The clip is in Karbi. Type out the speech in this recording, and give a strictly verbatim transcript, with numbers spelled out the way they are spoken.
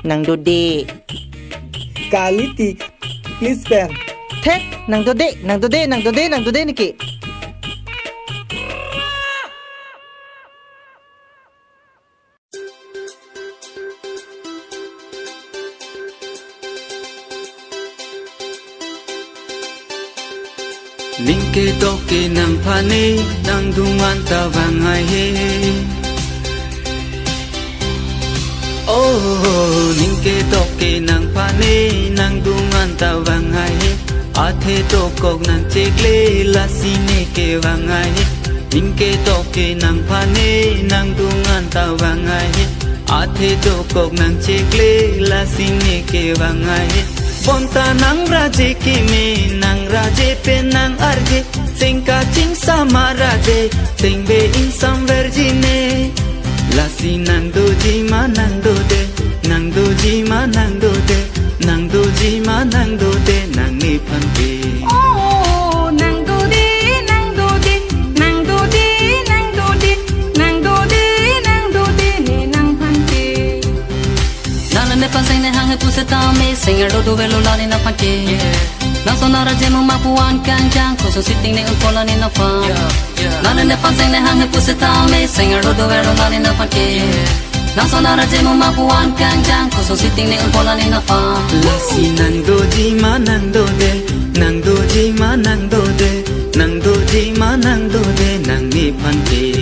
nang dode. Kali tik, please pen. Thek, nang dode, nang dode, nang dode, nang dode neke. Ning ketok ke nangphan ne, nangdung an ta vang haihe. Oh, ning ketok ke nangphan ne, nangdung an ta vang haihe. Athe dokok nangchekle, lasi ne ke vang haihe. Ning ketok ke nangphan ne, nangdung an ta vang haihe. Athe dokok nangchekle, lasi ne ke vang haihe. Bonta nang raje keme, nang raje pen nang arje. Cheng kaching sama raje, cheng be ingsam verji ne. Lasi nang doji ma nang dode, nang doji ma nang dode, nang doji ma nang dode, nangnephan ke. Oh, nang dode, nang dode, nang dode, nang dode, nang dode, nang dode, ne nangphan ke. Nang le nephan seng ne hanghe pusitame, seng ardo doverlo la ne nangphan ke. Nang son arje mo ma pu-an kangjang, koson siting ne unpo la ne nangphan. Nang le nephan seng ne hanghe pusitame, seng ardo doverlo la ne nangphan ke. Nang son arje mo ma pu-an kangjang, koson siting ne unpo la ne nangphan. Lasi nang doji ma nang dode, nang doji ma nang dode, nang doji ma nang dode, nangnephan ke.